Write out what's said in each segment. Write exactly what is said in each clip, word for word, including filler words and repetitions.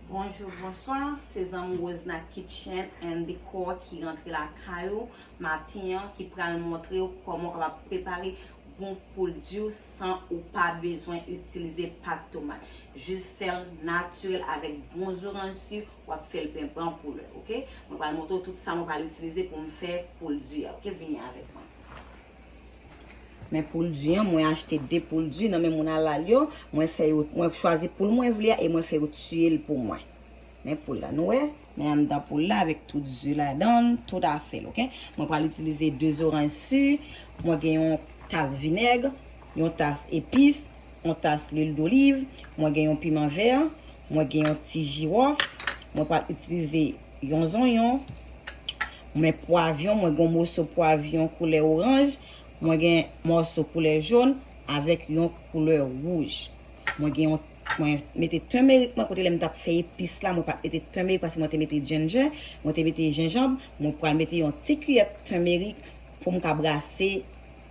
Bonjou, bonswa, se zanmi Rosna Kitchen and Decor ki rantre lakay ou maten an, ki pral montre w kòman w kapab prepare bon poul di w san ou pa bezwen itilize pat tomat. Jis fè l natirèl avèk bon zoranj si w ap fè l byen pran koulè, oke? Mwen pral montre w tout sa mwen pral itilize pou m fè poul di a, oke? Vini avèk mwen. Men poul di an, mwen achte de poul di nan men moun alal yo, mwen fè yo, mwen chwazi poul mwen vle a e mwen fè yo tiye l pou mwen. Men poul la, nou wè? Men anndan poul la avèk tout ze ladan l, tout afè l, oke? Mwen pral itilize de zoranj si, mwen gen yon tas vinèg, yon tas epis, yon tas lwil doliv, mwen gen yon piman vè, mwen gen yon ti jiwòf, mwen pral itilize yon zonyon, mwen pwavyon, mwen gen yon moso pwavyon koulè oranj, mwen gen mòso koulè jòn avèk yon koulè wouj. Mwen gen yon, mwen mete tèmerik mwen kote lè m t ap fè epis la, mwen pa t mete tèmerik paske mwen te mete ginger, mwen te mete jenjanm, mwen pral mete yon ti kiyè tèmerik pou m ka brase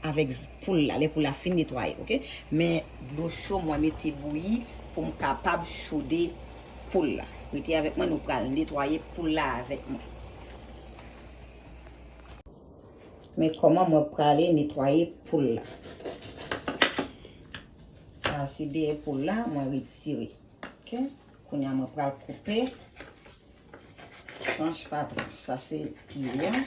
avèk poul la, lè poul la fin netwaye, oke? Men dlo cho mwen mete bouyi pou m kapab chode poul la. Rete avèk mwen, nou pral netwaye poul la avèk mwen. Men kòman mwen prale netwaye poul la. Sa se dèyè poul la, mwen retire. Oke? Kounye a mwen pral koupe tranch pa tranch. Sa se pye a.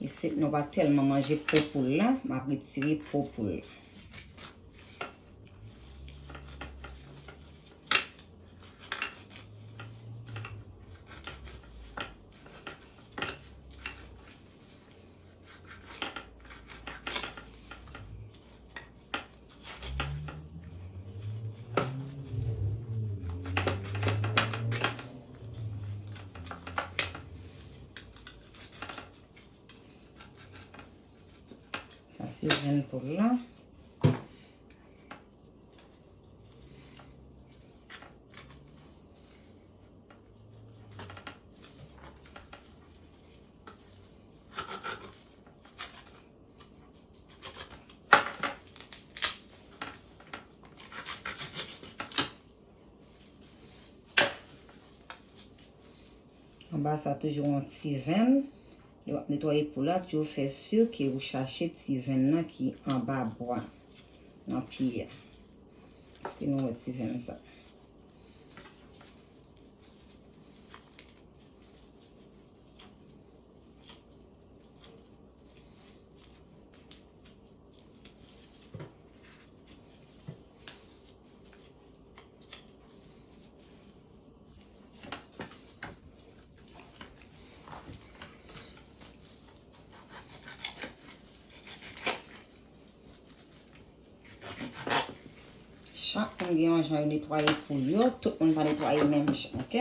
Isit nou pa tèlman manje po poul la, m ap retire po poul la. Sa se venn poul la. Anba sa toujou yon ti venn. Lè w ap netwaye poul la, toujou fè si ke ou chache ti venn nan ki anba bwa nan pye a. Èske nou wè ti venn sa? Chak moun gen yon jan yo netwaye poul yo, tout moun pa netwaye menm jan, oke?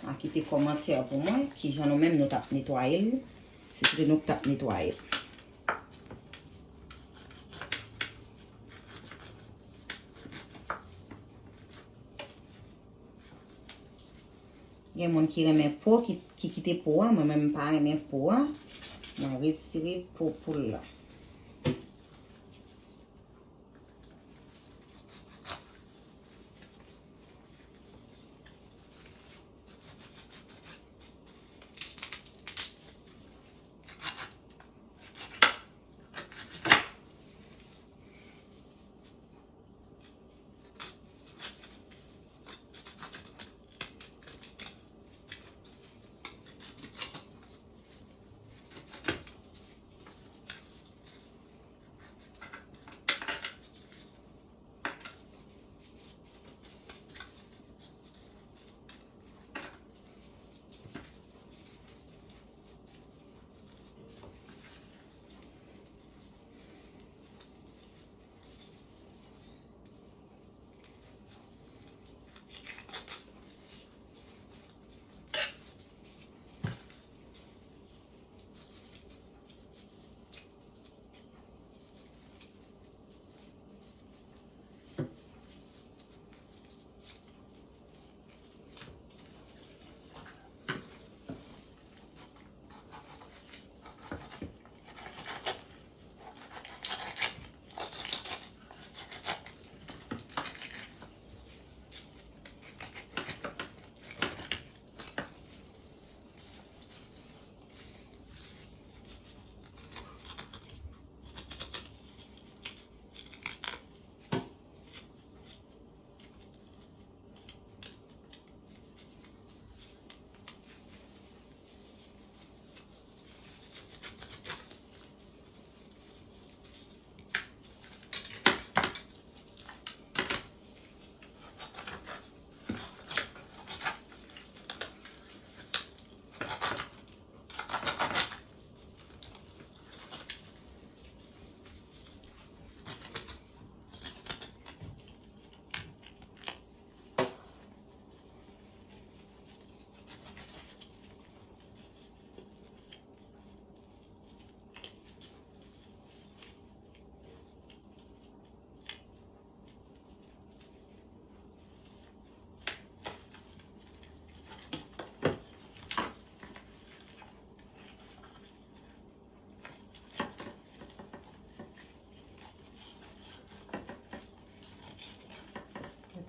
A kite kòmantè pou mwen, kijan nou menm nou t ap netwaye l, si se te nou k t ap netwaye l. Gen moun ki renmen po, ki, ki kite po a, mwen menm m pa renmen po a. Mwen retire po poul la.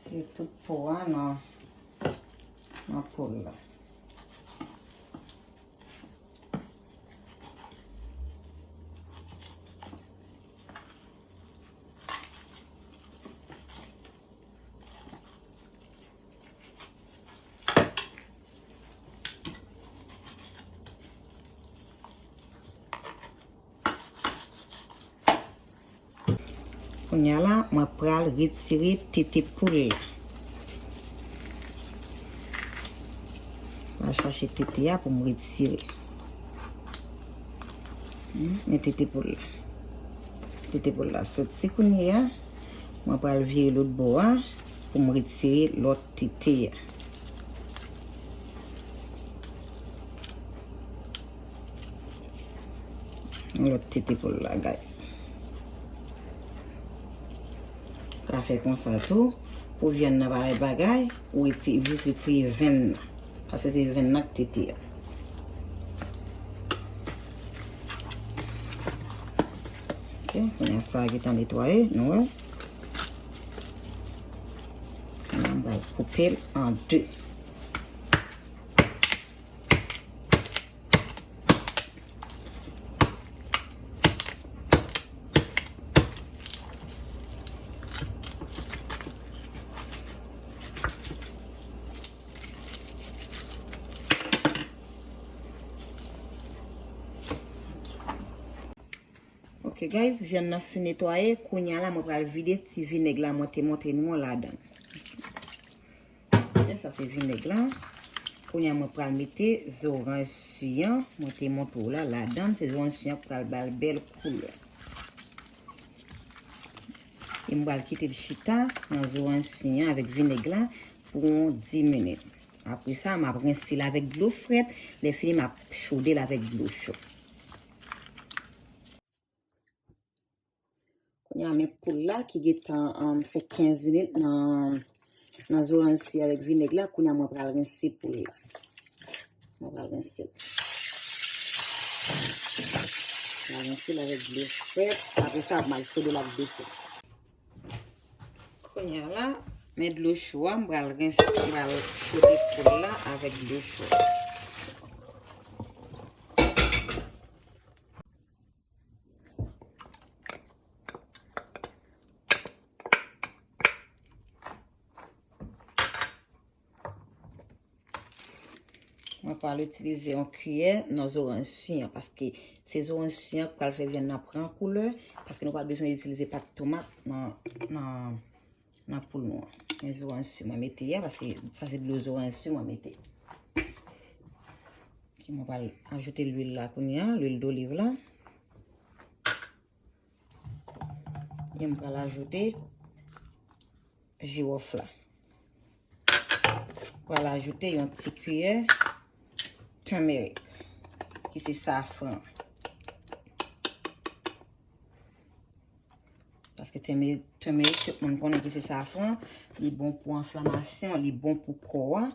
Ti tout po a nan, nan poul la. Kounye a la, mwen pral retire tete poul la. Mwen chache tete a pou m retire. Hmm, men tete poul la. Tete poul la soti kounye a. Mwen pral vire lòt bò a pou m retire lòt tete a. Yon lòt tete poul la, guys. Ka fè konsa tou. Pou vyann nan pa bay bagay, ou reti-, jis retire venn nan. Paske se venn nan k tete a. Ok, kounye a sa a gentan netwaye, nou wè. Kounye a m pral koupe l an de. Ok, guys, vyann nan fin netwaye. Kounye a la, mwen pral vide ti vinèg la mwen te montre nou an ladan l. Ok, sa se vinèg la. Kounye a, mwen pral mete zoranj si an. Mwen te montre w la, ladan l, se zoranj si an k pral ba l bèl koulè. E m pral kite l chita nan zoranj si an avèk vinèg la pou yon dis minit. Apre sa, m ap rense l avèk dlo frèt. Lè fini, m ap chode l avèk dlo cho. Kounye a, men poul la ki gentan, um, fè kenz minit nan, nan zoranj si avèk vinèg la. Kounye a, mwen pral rense poul la. Mwen pral rense l. Mwen pral rense l avèk dlo frèt. Apre sa, mwen al chode l ak dlo frèt. Kounye a la, men dlo cho a, mwen pral rense, mwen pral chode poul la avèk dlo cho. Mwen pral itilize yon kiyè nan zoranj si an, paske se zoranj si an k pral fè vyann nan pran koulè, paske nou pa bezwen itilize pat tomat nan, nan, nan poul nou an. Men zoranj si mwen mete a, paske sa se dlo zoranj si mwen mete. Mwen pral ajoute lwil la kounye a, lwil doliv la. E m pral ajoute jiwòf la. Pral ajoute yon ti kiyè turmeric, ki se safran. Paske turmeric, turmeric, tout moun konnen ki se safran, li bon pou enflamasyon, li bon pou kò a.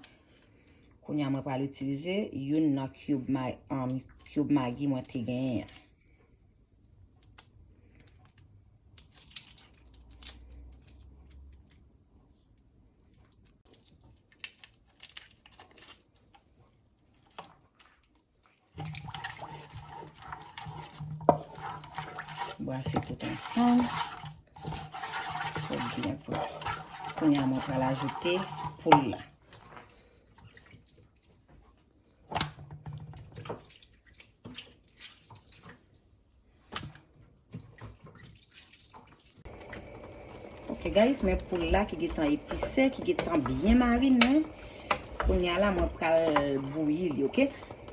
Kounye a mwen pral itilize youn nan cube ma-, um, cube Maggi mwen te genyen an. Brase tout ansanm. Fè l byen pwòp. Kounye a mwen pral ajoute poul la. Ok, guys, men poul la ki gentan epise, ki gentan byen marinen. Kounye a la, mwen pral bouyi li, ok?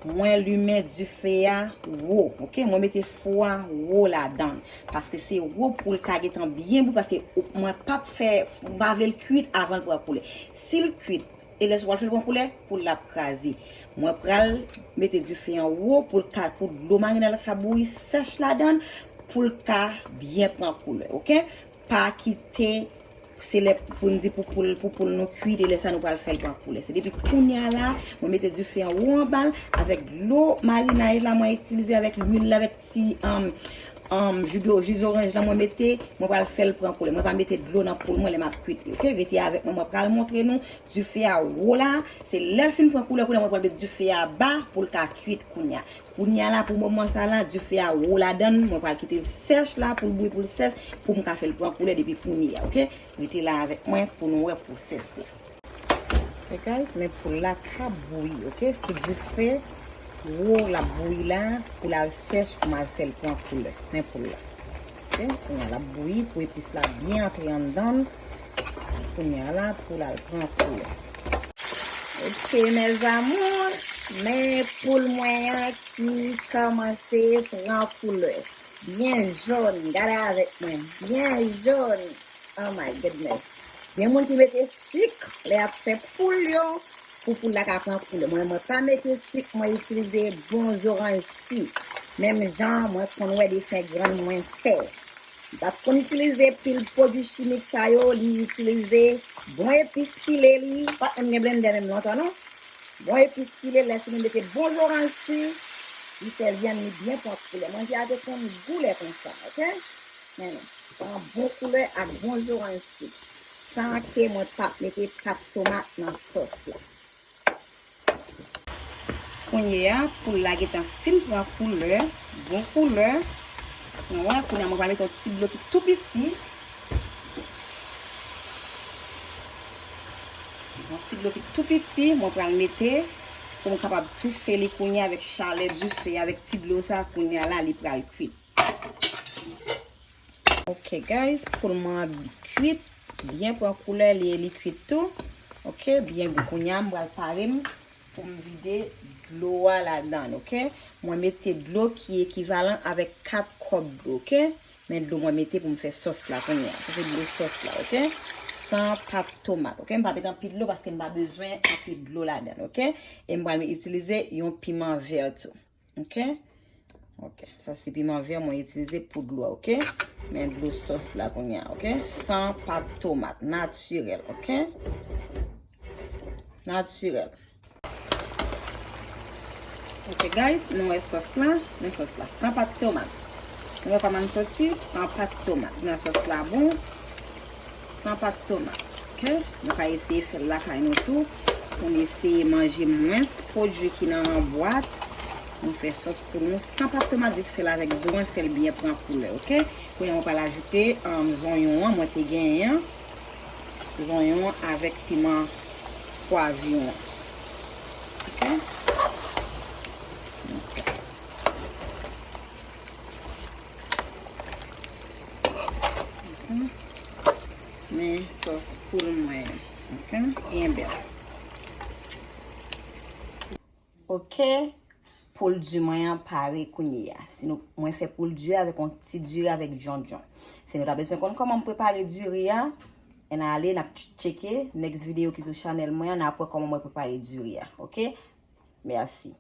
Mwen limen dife a wo, ok? Mwen mete fou a wo ladan l, paske se wo pou l ka gentan byen bouyi, paske mwen p ap fè, m pa vle l kwit avan l pran koulè. Si l kwit, e lè sa w al fè l pran koulè, poul la ap kraze. Mwen pral mete dife an wo pou l ka, pou dlo marinen la ka bouyi sèch ladan l, pou l ka byen pran koulè, ok? Pa kite, se lè pou n di pou poul, pou poul nou kwit, e lè sa nou pral fè l pran koulè. Se depi kounye a la, mwen mete dife an wo anba l, avèk dlo marinay la, mwen itilize avèk lwil la, avèk ti, um, um, ji dlo, ji zoranj lan mwen mete, mwen pral fè l pran koulè. Mwen pa mete dlo nan poul mwen lè m ap kwit li, oke? Rete avèk mwen, mwen pral montre nou dife a wo la. Se lè l fin pran koulè, koulè mwen pral met dife a ba pou l ka kwit kounye a. Kounye a la, pou moman sa la, dife a wo ladan l, mwen pral kite l sèch la, pou l bouyi, pou l sèch, pou m ka fè l pran koulè depi kounye a, oke? Rete la avèk mwen pou nou wè pwosès la. Ok guys, men poul la k ap bouyi, oke? Sou dife wo l ap bouyi la, pou l al sèch, pou m al fè l pran koulè. Men poul la. Oke? Kounye a l ap bouyi, pou epis la byen antre anndan l. Kounye a la, pou l al pran koulè. Ok, mes amours, men poul mwen an ki kòmanse pran koulè. Byen jòn, gade avèk mwen. Byen jòn. Oh my goodness. Gen moun ki mete sik lè y ap fè poul yo pou poul la ka pran koulè. Mwen, mwen pa mete sik, mwen itilize bon zoranj sik. Menm jan mwen konn wè defen grann mwen fè. Li pa t konn itilize pil pwodui chimik sa yo, li itilize bon epis pile li. Pa t menm gen blendè menm lontan non. Bon epis pile, lè fini mete bon zoranj sik, li fè vyann li byen pran koulè. Manje a te konn gou lè konsa, oke? Men non, pran bon koulè ak bon zoranj sik. San ke mwen pa t mete pat tomat nan sòs la. Kounye a, poul la gentan fin pran koulè, bon koulè. Nou wè, kounye a mwen pral mete yon ti dlo ki tou piti. Yon ti dlo ki tou piti, mwen pral mete pou m kapab toufe li kounye a avèk chalè dife, avèk ti dlo sa, kounye a la, li pral kwit. Ok guys, poul mwen an kwit, byen pran koulè, li, li kwit tou. Ok, byen gou. Kounye a, m pral pare m pou m vide dlo a ladan l, ok? Mwen mete dlo ki ekivalan avèk kat kòb dlo, ok? Men dlo mwen mete pou m fè sòs la kounye a. Sa se dlo sòs la, ok? San pat tomat, ok? M pa mete anpil dlo paske m pa bezwen anpil dlo ladan l, ok? E m pral itilize yon piman vè tou. Ok? Ok. Sa se piman vè mwen itilize pou dlo a, ok? Men dlo sòs la kounye a, ok? San pat tomat, natirèl, ok? Natirèl. Ok guys, nou wè sòs la, men sòs la san pat tomat. Nou wè kòman l soti, san pat tomat. Nou wè sòs la bon. San pat tomat. Ok? Nou ka eseye fè l lakay nou tou. Pou n eseye manje mwens pwodui ki nan bwat. Nou fè sòs pou nou san pat tomat, jis fè l avèk zo, fè l byen pran koulè, ok? Kounye a, mwen pral ajoute, um, zonyon an, mwen te genyen an. Zonyon an avèk piman pwavyon an. Ok? Ok. Men sòs poul mwen an. Ok? Byen bèl. Ok? Poul di mwen an pare kounye a. Si nou, mwen fè poul diri avèk yon ti diri avèk djondjon. Si nou ta bezwen konn kòman m prepare diri a, ann ale, n ap tcheke next video ki sou chanèl mwen an, n ap wè kòman mwen prepare diri a. Ok? Mèsi.